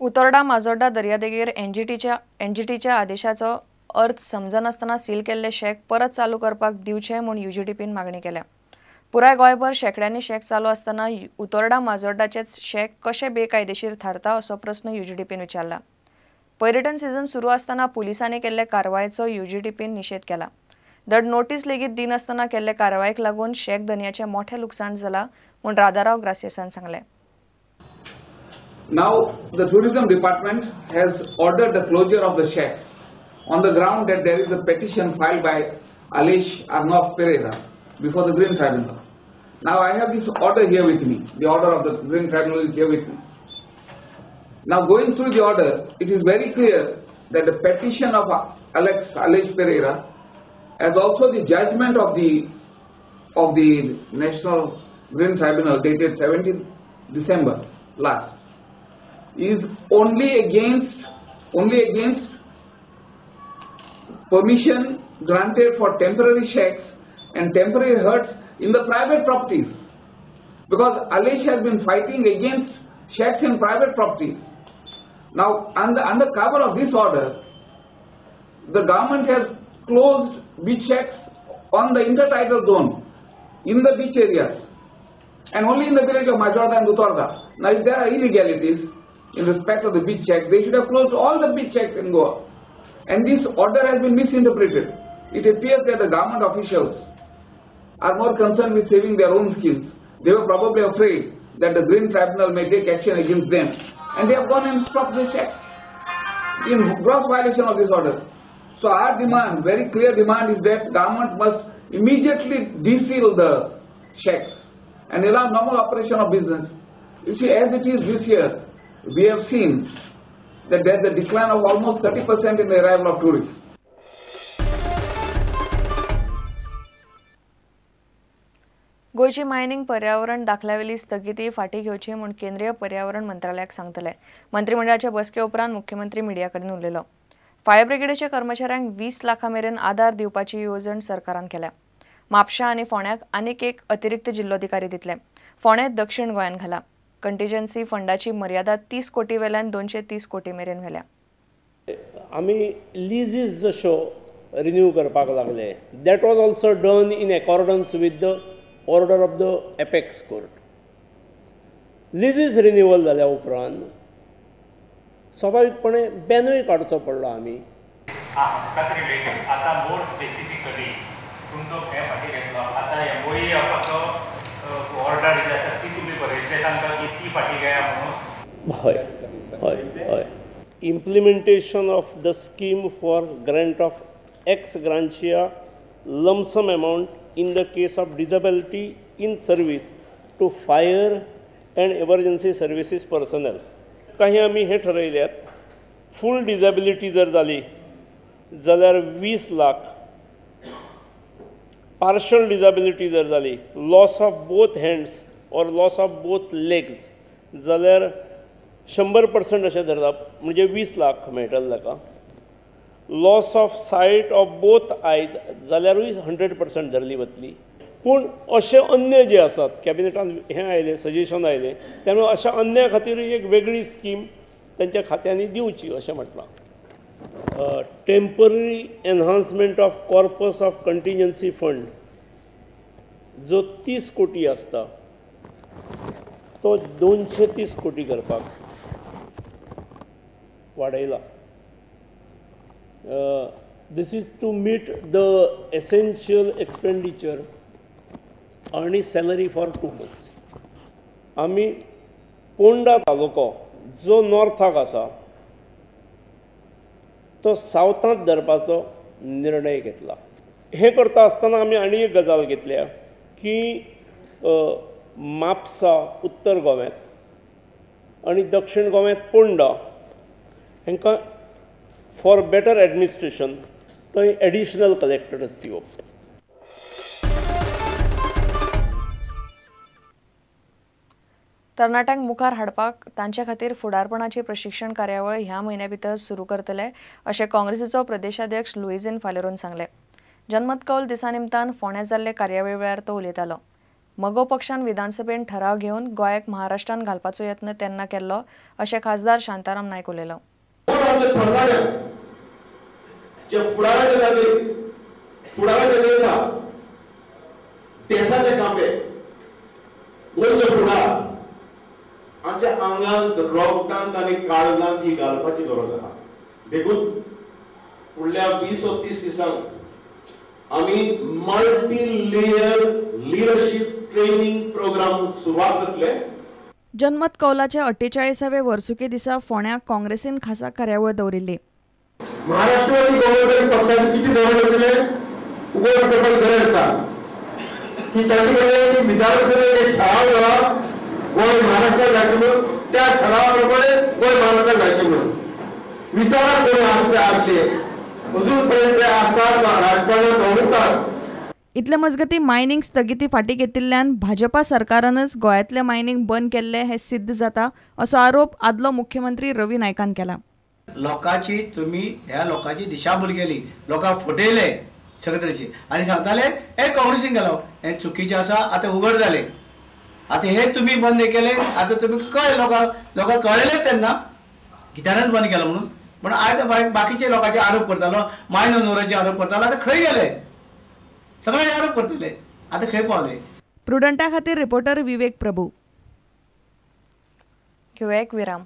उतोर्डा माजोड्डा दर्यादेगेर एनजीटीच्या आदेशाचो अर्थ समजनासतना सील केल्ले शॅक परत चालू करपाक दिवचे म्हूण यूजीडीपीन मागणी केल्या. पुराय गोंयभर शेंकड्यांनी शॅक चालू आसतना उतोर्डा माजोड्डाचेच शॅक कशें बेकायदेशीर थारता असो प्रस्न यूजीडीपीन विचारला. पर्यटन सीझन सुरू आसतना पुलिसांनी केल्ले कारवायेचो यूजीडीपीन निशेध केला. धड नोटीस लेगीत दिनासतना केल्ले कारवायेक लागून शॅक धनयाचें मोठें लुकसाण जालां म्हूण राधाराव ग्रासियसान सांगलें. Now the tourism department has ordered the closure of the shacks on the ground that there is a petition filed by Alesh Arnav Pereira before the Green Tribunal. Now I have this order here with me. The order of the Green Tribunal is here with me. Now going through the order, it is very clear that the petition of Alesh Pereira, as also the judgment of the National Green Tribunal dated 17th December last, is only against permission granted for temporary shacks and temporary huts in the private properties, because Alesh has been fighting against shacks in private properties. Now under cover of this order, the government has closed beach shacks on the intertidal zone in the beach areas and only in the village of Majorda and Utorda. Now if there are illegalities in respect of the beach shacks, they should have closed all the beach shacks in Goa. And this order has been misinterpreted. It appears that the government officials are more concerned with saving their own skins. They were probably afraid that the Green Tribunal may take action against them, and they have gone and stopped the shacks in gross violation of this order. So our demand, very clear demand, is that government must immediately deseal the shacks and allow normal operation of business. You see, as it is this year, we have seen that there is a decline of almost 30% in the arrival of tourists. गोंयची mining पर्यावरण दाखल्यावेली स्थगिती फाटीं घेवची म्हूण केंद्रीय पर्यावरण मंत्रालयाक सांगतले. मंत्रिमंडळाचे बसके उपरांत मुख्यमंत्री मिडिया कडेन उलयलो. फायर ब्रिगेडीच्या कर्मचाऱ्यांक 20 लाखां मेरेन आदार दिवपाची येवजण सरकारान केल्या. म्हापशा आनी फोंड्याक आनीक एक अतिरिक्त जिल्लोधिकारी दितले. फोंडें दक्षिण गोंयान घाला. कंटिजन्सी फंडाची मर्यादा 30 कोटी वेल्यान 230 कोटी मेरेन व्हेल्या. आमी लिजीस जश्यो रिन्यू करपाक लागले, that was also done in accordance with the order of the apex court. Leases renewal जाल्या उपरांत स्वाभाविकपणे बॅनूय काडचो पडलो आमी. हाकाच रिलेटेड आतां मोर स्पेसिफिकली तुमचो हें फाटीं घेतलो, आतां एमओईएफाचो ऑर्डर जी आसा ती तुमी बरयतले तांकां की ती फाटीं घेया म्हणून? हय हय हय. Implementation of the scheme for grant of ex gratia lump sum amount in the case of disability in service to fire and emergency services personnel. काही आमी हें ठरयल्यात, फूल डिजेबिलिटी जर जाली जाल्यार 20 लाख, पार्शल डिजेबिलिटी जर जाली, loss of both hands or loss of both legs जाल्यार 100% अशें धरता, म्हणजे 20 लाख मेळटले ताका. Loss of sight of both eyes जाल्यारूय 100% धरली वतली. पूण अशे अन्य जे आसात कॅबिनेटान हें आयलें, सजेशन आयलें, त्यामुळे अशा अन्या खातीर एक वेगळी स्कीम तांच्या खात्यांनी दिवची अशें म्हटलां. Temporary enhancement of corpus of contingency fund जो 30 कोटी आसता तो 230 कोटी करपाक वाडयला. This is to meet the essential expenditure आणि सॅलरी फॉर 2 मंथ्स. आमी पोंडा तालुको जो नॉर्थाक आसा तो सावथांत धरपाचो निर्णय घेतला. हें करता आसतना आमी आनी एक गजाल घेतल्या की म्हापसा उत्तर गोव्यांत आनी दक्षिण गोव्यांत पोंडा हांकां फॉर बेटर एडमिनिस्ट्रेशन थंय एडिशनल कलेक्टर्स दिवप. तरणाट्यांक मुखार हाडपाक तांचे खातीर फुडारपणाची प्रशिक्षण कार्यावळ ह्या म्हयन्या भितर सुरू करतले अशें काँग्रेसीचो प्रदेशाध्यक्ष लुईझिन फालेरोन सांगलें. जनमत कौल दिसा निमतान फोंड्यां जाल्ले कार्यावळी वेळार तो उलयतालो. मगो पक्षान विधानसभेन ठराव घेवन गोंयाक महाराष्ट्रान घालपाचो यत्न तेन्ना केल्लो अशें खासदार शांताराम नायक उलयलो. आमच्या आंगांत रोगटांत आनी काळजांत ही घालपाची गरज आसा. देखून फुडल्या 20 o 30 दिसांक आमी multi layer leadership training programme सुरवात जातले. जनमत कौलाचे 48वे वर्सुकी दिसा फोंड्या काँग्रेसीन खासा कार्यावळ दवरिल्ली. महाराष्ट्रवादी गोमंतक पक्षाचे किती धोरण आशिल्लें उगड करपाची गरज आसा की तांचे कडेन विधानसभेत एक ठराव जाला गोंय महाराष्ट्रात जायचें म्हणून, त्या ठरावा प्रमाणे गोंय महाराष्ट्रात जायचें म्हणून विचारा कोण आसा ते आसले अजून पर्यंत ते आसात राजकारणात वावुरतात. इतले मजगती मायनिंग स्थगिती फाटी घेतिल्ल्यान भाजपा सरकारानच गोंयांतलें मायनिंग बंद केल्लें हें सिद्ध जाता असो आरोप आदलो मुख्यमंत्री रवी नायकान केला. लोकांची तुमी ह्या लोकांची दिशाभूल केली, लोकांक फटयले सगळे तरेचे आनी सांगताले हे काँग्रेसीन गेलो, हें चुकीचें आसा, आतां उगड जालें, आतां हे तुमी बंद केले, आतां तुमी कळ्ळें लोकांक, लोकांक कळ्ळें तेन्ना कित्यानच बंद केलो म्हणून. पूण आयज बाकीचे लोकांचे आरोप करतालो, मायन नोराचे आरोप करतालो, आतां खंय गेले? सगळे आरोप करतले, आतां खंय पावले? प्रुडंटा खातीर रिपोर्टर विवेक प्रभू. घेवया एक विराम.